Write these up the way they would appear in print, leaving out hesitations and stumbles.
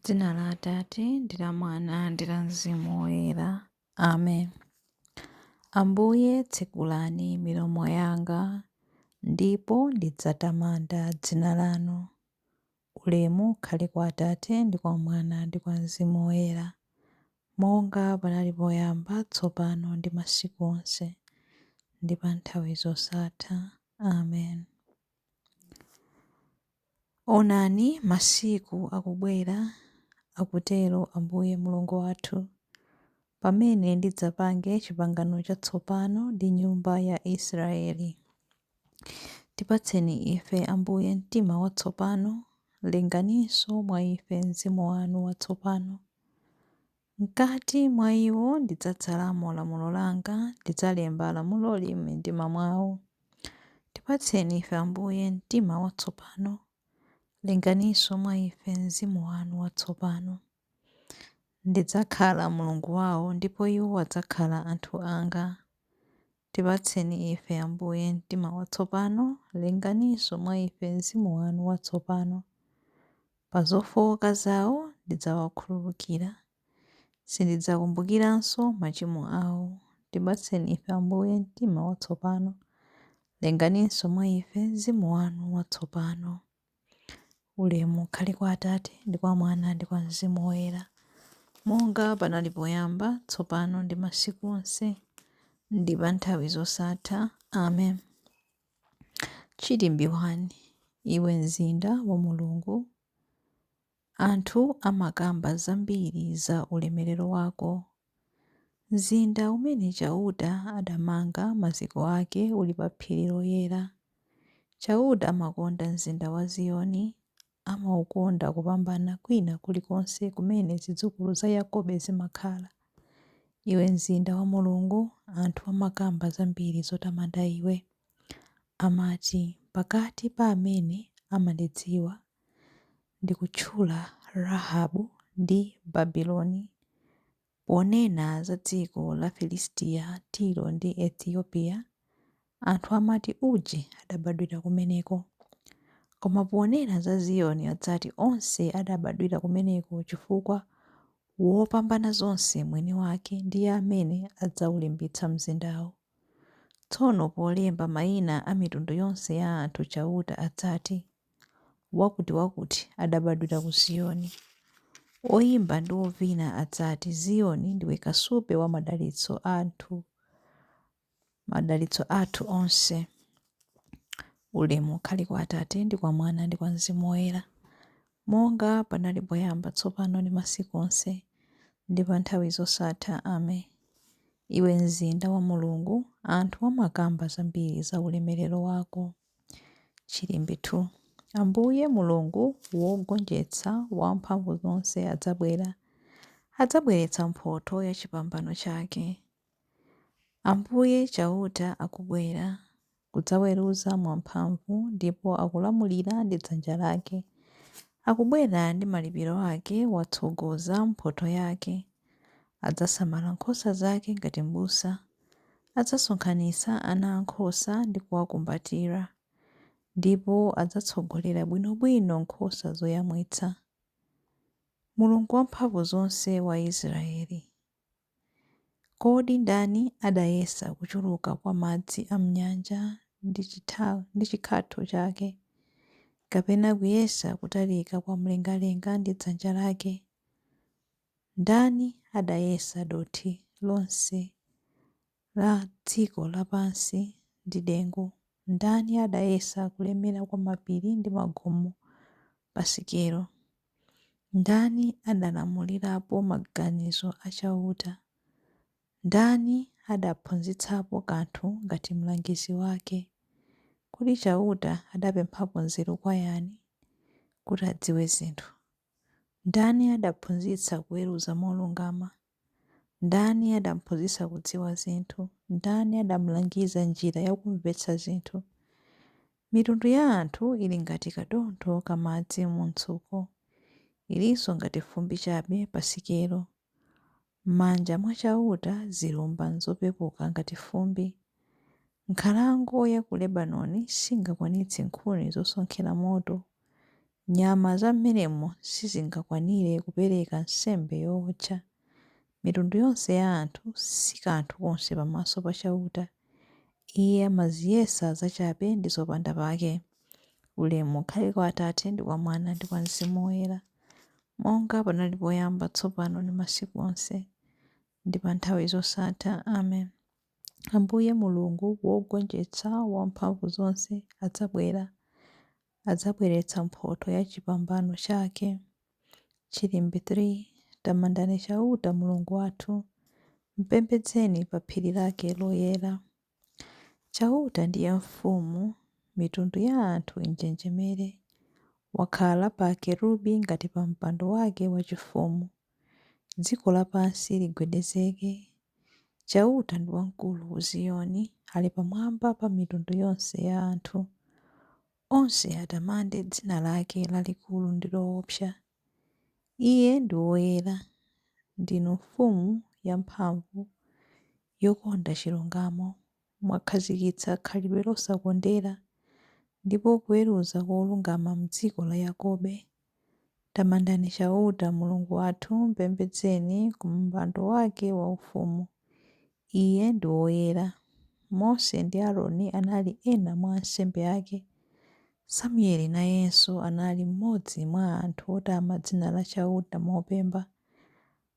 Dzina la Atate ndi la Mwana ndi la Mzimu Woyera. Amen. Ambuye tsekulani milomo yanga, ndipo ndidzatamanda dzina lanu. Ulemu ukhale kwa Atate ndi kwa Mwana ndi kwa Mzimu Woyera, monga panali poyamba, tsopano ndi masiku onse, ndi pa nthawi zosatha. Amen. Onani, masiku akubwera, akutero Ambuye Mulungu wathu, pamene ndidzapange chipangano chatsopano ndi nyumba ya Israeli. Tipatseni ife, Ambuye, mtima watsopano, lenganinso mwa ife mzimu wanu watsopano. M'kati mwa iwo ndidzadzalamo lamulo langa, ndidzalemba lamuloli m'mitima mwawo. Tipatseni ife Ambuye mtima watsopano, lenganinso mwa ife mzimu wanu watsopano. Ndidzakhala Mulungu wawo ndipo iwo adzakhala anthu anga. Tipatseni ife Ambuye mtima watsopano, lenganinso mwa ife mzimu wanu watsopano. Pa zofowoka zawo ndidzawakhululukira, sindidzakumbukiranso machimo awo. Tipatseni ife Ambuye mtima watsopano, lenganinso mwa ife mzimu wanu watsopano. Ulemu ukhale kwa Atate ndi kwa Mwana ndi kwa Mzimu Woyera, monga panali poyamba, tsopano ndi masiku onse, ndi pa nthawi zosatha. Amen. Chilimbi 1 Iwe mzinda wa Mulungu, anthu amakamba zambiri za ulemerero wako. Mzinda umene Chauta adamanga maziko ake uli pa phiri loyera. Chauta amakonda mzinda wa Ziyoni, amaukonda kupambana kwina kulikonse kumene zidzukulu za Yakobe zimakhala. Iwe mzinda wa Mulungu, anthu amakamba zambiri zotamanda iwe. Amati, Pakati pa amene amandidziwa, ndikutchula Rahabu ndi Babiloni. Ponena za dziko la Filisitiya, Tiro ndi Ethiopia, anthu amati, Uje adabadwira kumeneko. Koma ponena za Ziyoni adzati, Onse adabadwira kumeneko chifukwa Wopambanazonse mwini wake ndiye amene adzaulimbitsa mzindawo. Tsono polemba maina a mitundu yonse ya anthu Chauta adzati, Wakutiwakuti adabadwira ku Ziyoni. Oimba ndi ovina adzati, Ziyoni ndiwe kasupe wa madalitso athu onse. Ulemu ukhale kwa Atate ndi kwa Mwana ndi kwa Mzimu Woyera, monga panali poyamba, tsopano ndi masiku onse, ndi pa nthawi zosatha. Ame. Iwe mzinda wa Mulungu, anthu amakamba zambiri za ulemerero wako. Chilimbi 2 Ambuye Mulungu wogonjetsa wamphamvuzonse adzabwera, adzabweretsa mphotho ya chipambano chake. Ambuye Chauta akubwera kudzaweruza mwamphamvu, ndipo akulamulira ndi dzanja lake. Akubwera ndi malipiro ake, watsogoza mphotho yake. Adzasamala nkhosa zake ngati m'busa. Adzasonkhanitsa anaankhosa ndi kuwakumbatira, ndipo adzatsogolera bwinobwino nkhosa zoyamwitsa. Mulungu Wamphamvuzonse wa Israele. Kodi ndani adayesa kuchuluka kwa madzi a m'nyanja ndi chikhatho chake, kapena kuyesa kutalika kwa mlengalenga ndi dzanja lake? Ndani adayesa dothi lonse la dziko lapansi ndi dengu? Ndani adayesa kulemera kwa mapiri ndi magomo pa sikelo? Ndani adalamulirapo maganizo a Chauta? Ndani adaphunzitsapo kanthu ngati mlangizi wake? Kodi Chauta adapemphapo nzeru kwa yani, kuti adziwe zinthu? Ndani adamuphunzitsa kuweruza molungama? Ndani adamuphunzitsa kudziwa zinthu? Ndani adamulangiza njira yakumvetsa zinthu? Mitundu ya anthu ili ngati kadontho ka madzi mu mtsuko, ilinso ngati fumbi chabe pa sikelo. M'manja mwa Chauta zilumba nzopepuka ngati fumbi. Nkhalango ya ku Lebanoni singakwanitse nkhuni zosonkhera moto. Nyama zam'menemo sizingakwanire kupereka nsembe yootcha. Mitundu yonse ya anthu si kanthu konse pamaso pa Chauta. Iye amaziyesa zachabe ndi zopandapake. Ulemu ukhale kwa Atate ndi kwa Mwana ndi kwa Mzimu Woyera, monga panali poyamba, tsopano ndi masiku onse, ndi pa nthawi zosatha. Amen. Ambuye Mulungu wogonjetsa wamphamvuzonse adzabwera, adzabweretsa mphotho ya chipambano chake. Chilimbi 3 Tamandani Chauta Mulungu wathu, mpembedzeni pa phiri lake loyera. Chauta ndiye mfumu, mitundu ya anthu injenjemere. Wakhala pa akerubi ngati pa mpando wake wachifumu. Dziko lapansi ligwedezeke. Chauta ndi wamkulu ku Ziyoni, ali pamwamba pa mitundu yonse ya anthu. Onse atamande dzina lake lalikulu ndi loopsa. Iye ndi woyera, ndinu mfumu yamphamvu, yokonda chilungamo. Mwakhazikitsa khalidwe losakondera, ndipo kuweruza kolungama m'dziko la Yakobe. Tamandani Chauta Mulungu wathu, mpembedzeni ku mpando wake waufumu. Iye ndi woyera. Mose ndi Aaroni anali ena mwa ansembe ake. Samueli nayenso anali mmodzi mwa anthu otama dzina la Chauta mopemba.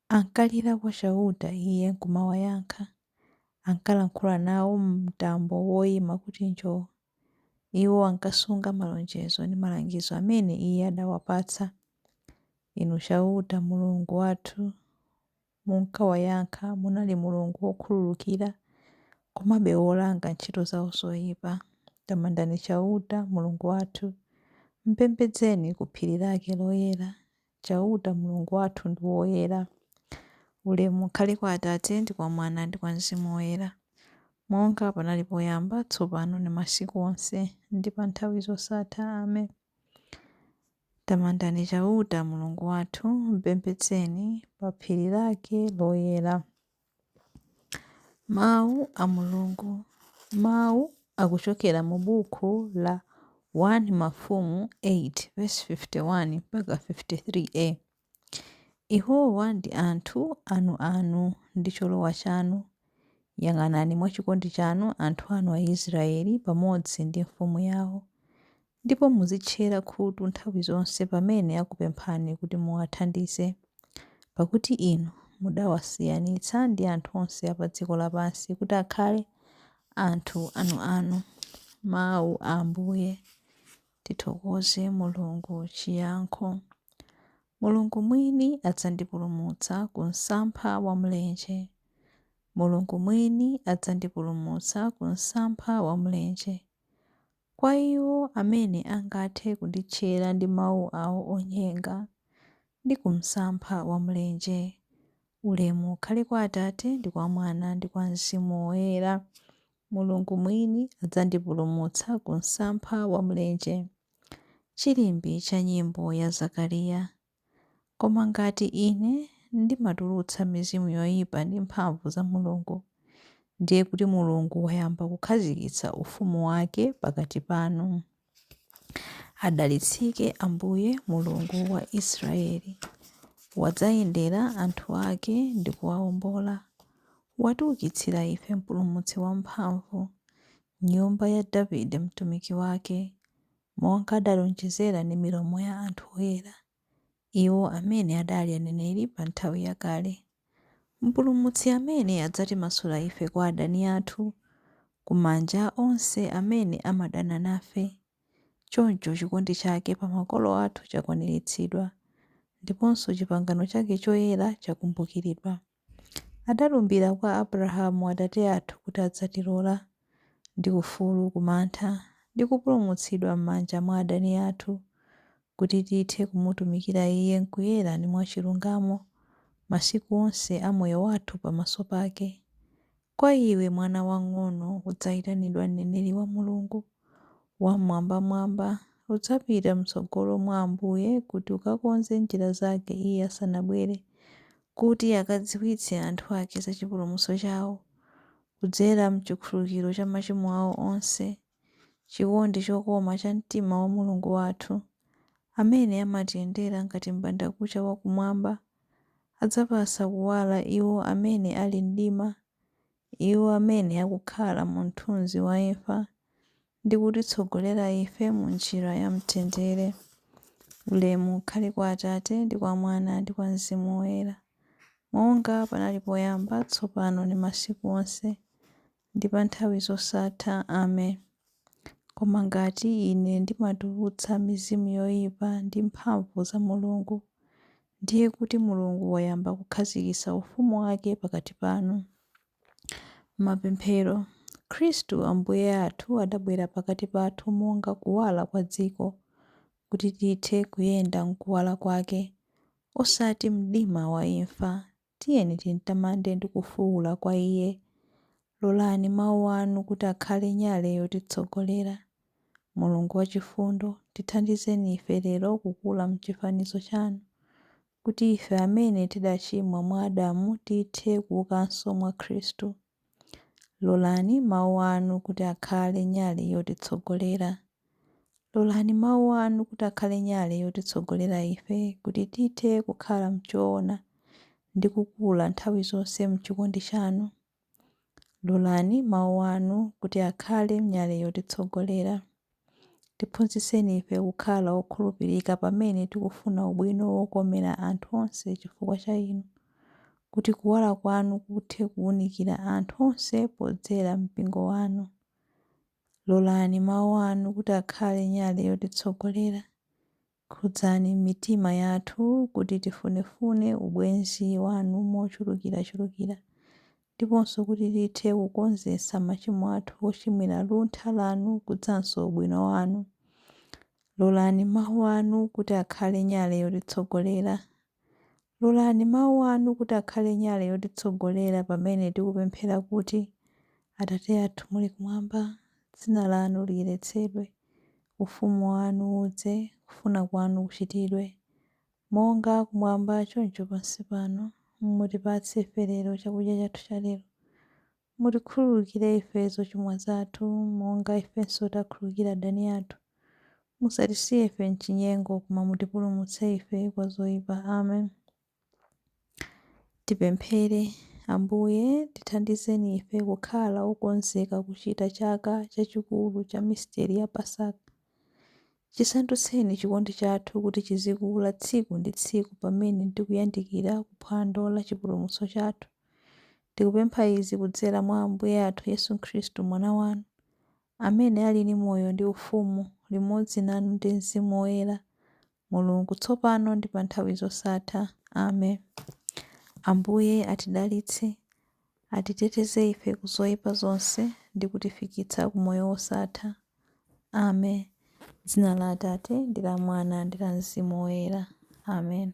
Ankalira kwa Chauta iye nkumawayankha. Ankalankhula nawo m'mtambo woyima kuti njoo. Iwo ankasunga malonjezo ndi malangizo amene iye adawapatsa. Inu Chauta Mulungu wathu, munkawayankha, munali Mulungu wokhululukira, komabe wolanga ntchito zawo zoyipa. Tamandani Chauta Mulungu wathu, mpembedzeni ku phiri lake loyera. Chauta Mulungu wathu ndi woyera. Ulemu ukhale kwa Atate ndi kwa Mwana ndi kwa Mzimu Woyera, monga panali poyamba, tsopano ndi masiku onse, ndi pa nthawi zosatha. Amen. Tamandani Chauta Mulungu wathu, mpembedzeni pa phiri lake loyera. Mawu a Mulungu. Mawu akuchokera mu buku la 1 Mafumu 8 verse 51 mpaka 53a. Iwowa ndi anthu anuanu ndi cholowa chanu. Yang'anani mwa chikondi chanu anthu anu Aisraeli pamodzi ndi mfumu yawo, ndipo muzitchera khutu nthawi zonse pamene akupemphani kuti muwathandize, pakuti inu mudawasiyanitsa ndi anthu onse a pa dziko lapansi kuti akhale anthu anuanu. Mawu a Ambuye. Tithokoze Mulungu. Chiyankho. Mulungu mwini adzandipulumutsa ku msampha wa mlenje. Mulungu mwini adzandipulumutsa ku msampha wa mlenje. Kwa iwo amene angathe kunditchera ndi mawu awo onyenga, ndi ku msampha wa mlenje. Ulemu ukhale kwa Atate ndi kwa Mwana ndi kwa Mzimu Woyera. Mulungu mwini adzandipulumutsa ku msampha wa mlenje. Chilimbi cha nyimbo ya Zakariya. Koma ngati ine ndimatulutsa mizimu yoyipa ndi mphamvu za Mulungu, ndiye kuti Mulungu wayamba kukhazikitsa ufumu wake pakati panu. Adalitsike Ambuye Mulungu wa Israeli, wadzayendera anthu ake ndi kuwawombola. Watiukitsira ife Mpulumutsi wamphamvu, nyumba ya Davide mtumiki wake, monga adalonjezera ndi milomo ya anthu oyera, iwo amene adali aneneri pa nthawi yakale. Mpulumutsi amene adzatimasula ife kwa adani athu, ku manja onse amene amadana nafe. Choncho chikondi chake pa makolo athu chakwaniritsidwa, ndiponso chipangano chake choyera chakumbukiridwa. Adalumbira kwa Abrahamu atate athu kuti adzatilola ndi ufulu ku mantha, ndi kupulumutsidwa m'manja mwa adani athu, kuti tithe kumutumikira Iye m'kuyera ndi mwachilungamo masiku onse a moyo wathu pamaso pake. Kwa iwe mwana wamng'ono udzayitanidwa mneneri wa Mulungu Wam'mwambamwamba, udzapita m'tsogolo mwa Ambuye kuti ukakonze njira zake Iye asanabwere, kuti akadziwitse anthu ake za chipulumutso chawo, kudzera m'chikhululukiro cha machimo awo onse, chikondi chokoma cha mtima wa Mulungu wathu. Amene amatiyendera ngati m'bandakucha wakumwamba, adzapatsa kuwala iwo amene ali mdima, iwo amene akukhala mu mthunzi wa imfa, ndi kutitsogolera ife mu njira ya mtendere. Ulemu ukhale kwa Atate ndi kwa Mwana ndi kwa Mzimu Woyera, monga panali poyamba, tsopano ndi masiku onse, ndi pa nthawi zosatha. Amen. Koma ngati ine ndimatulutsa mizimu yoyipa ndi mphamvu za Mulungu, ndiye kuti Mulungu wayamba kukhazikitsa ufumu wake pakati panu. Mapemphero. Khristu Ambuye athu adabwera pakati pathu monga kuwala kwa dziko, kuti tithe kuyenda m'kuwala kwake, osati mdima wa imfa. Tiyeni timtamande ndi kufuwula kwa Iye. Lolani mawu anu kuti akhale nyale yotitsogolera. Mulungu wachifundo, tithandizeni ife lero kukula m'chifanizo chanu, kuti ife amene tidachimwa mwa Adamu tithe kuukanso mwa Khristu. Lolani mawu anu kuti akhale nyale yotitsogolera. Lolani mawu anu kuti akhale nyale yotitsogolera ife, kuti tithe kukhala m'choona ndi kukula nthawi zonse m'chikondi chanu. Lolani mawu anu kuti akhale nyale yotitsogolera. Tiphunzitseni ife kukhala okhulupirika pamene tikufuna ubwino wokomera anthu onse chifukwa cha inu, kuti kuwala kwanu kuthe kuwunikira anthu onse podzera mpingo wanu. Lolani mawu anu kuti akhale nyale yotitsogolera. Khudzani mitima yathu kuti tifunefune ubwenzi wanu mochulukirachulukira, ndiponso kuti tithe kukonzetsa machimo athu ochimwira luntha lanu kudzanso ubwino wanu. Lolani mawu anu kuti akhale nyale yotitsogolera. Lolani mawu anu kuti akhale nyale yotitsogolera pamene tikupemphera kuti, Atate athu muli kumwamba, dzina lanu liyeretsedwe, ufumu wanu udze, kufuna kwanu kuchitidwe, monga kumwamba choncho pansi pano. Mutipatse ife lero chakudya chathu cha lero. Mutikhululukire ife zochimwa zathu, monga ifenso takhululukira adani athu. Musatisiye ife m'chinyengo, koma mutipulumutse ife kwa zoyipa. Amen. Tipemphere. Ambuye, tithandizeni ife kukhala okonzeka kuchita chaka chachikulu cha misteri ya Pasaka. Chisandutseni chikondi chathu kuti chizikula tsiku ndi tsiku pamene tikuyandikira kuphwando la chipulumutso chathu. Tikupempha izi kudzera mwa Ambuye athu Yesu Khristu Mwana wanu, amene ali ndi moyo ndi ufumu limodzi nanu ndi Mzimu Woyera, Mulungu tsopano ndi pa nthawi zosatha. Amen. Ambuye atidalitse, atiteteze ife ku zoyipa zonse ndi kutifikitsa ku moyo wosatha. Amen. Dzina la Atate ndi la Mwana ndi la Mzimu Woyera. Amen.